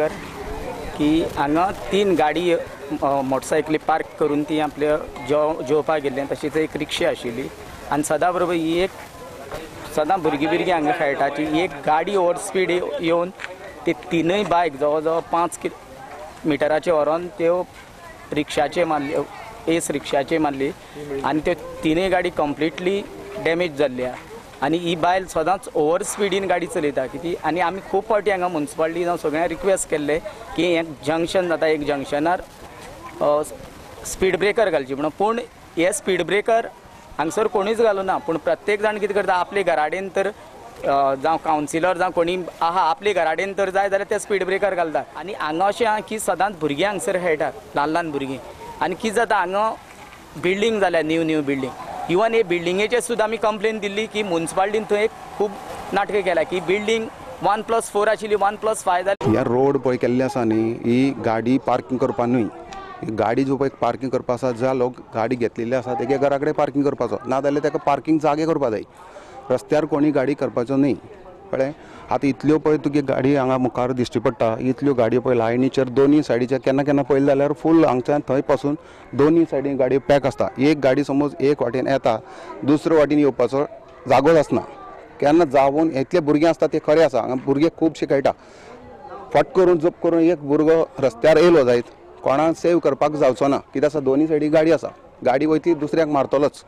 नगर की हांगा 3 गाडी मोटरसायकली पार्क करून ती आपल्या जेवपाक गेल्ली, तशीच एक रिक्षा आशिल्ली आनी सदां बरोबर ही एक सदां भुरगीं बिरगीं हांगा खेळटाची एक गाडी ओवर स्पीड येवन ती तिनूय बायक जवळ जवळ 5 मिटराचे व्हरोन त्यो रिक्षाचे मारली, एस रिक्षाचे मारली आनी त्यो तिनूय गाडी कंप्लिटली डॅमेज जाल्ली आहा. आनी ही बायल सदांच ओवर स्पिडीन गाडी चलयता कितें, आनी आमी खूब फावटी हांगा मुन्सिपालिटी जावं सगळ्यांक रिक्वेस्ट केल्ले की हें जंक्शन जाता, एक जंक्शनार स्पीड ब्रेकर घालची म्हणून, पूण हे स्पीड ब्रेकर हांगसर कोणूच घालूना. पूण प्रत्येक जाण कितें करता, आपले घराडेन तर जावं कावन्सिलर जावं कोणी आहा आपले घराडेन तर जाय जाल्यार ते स्पीड ब्रेकर घालतात. आनी हांगा अशें आहा की सदांच भुरगीं हांगसर खेळटात, ल्हान ल्हान भुरगीं, आनी कितें जाता हांगा बिल्डींग जाल्या, न्यू न्यू बिल्डींग, इवन हे बिल्डिंगेचेर सुद्दां आमी कंप्लेन दिल्ली की मुन्सिपालिटीन थंय एक खूब नाटकां केल्या की बिल्डींग 1+4 आशिल्ली 1+5 जाली. ह्या रोड पळय केल्ले आसा न्ही, ही गाडी पार्किंग करपा न्हय, गाडी जो पळय पार्किंग करपा आसा, ज्या लोक गाडी घेतलेली आसा तेगे घरा कडेन पार्किंग करपाचो, ना जाल्यार ताका पार्किंग जागे करपा जाय. रस्त्यार कोणी गाडी करपाचो न्हय, कळ्ळें. आतां इतल्यो पळय तुगे गाडी हांगा मुखार दिश्टी पडटा, इतल्यो गाडयो पळय लायनीचेर दोनूय सायडीचे केन्ना केन्ना पळयलें जाल्यार फूल हांगच्यान थंय पासून दोनूय सायडीन गाडयो पॅक आसता. एक गाडी समज एक वाटेन येता, दुसरे वाटेन येवपाचो जागोच आसना. केन्ना जावन इतले भुरगीं आसता ते खरें आसा, हांगा भुरगे खुबशे खेळटा, फट करून जप करून एक भुरगो रस्त्यार येयलो जायत कोणाक सेव करपाक जावचो ना, कित्याक आसा दोनूय सायडी गाडी आसा, गाडी वयती दुसऱ्याक मारतलोच.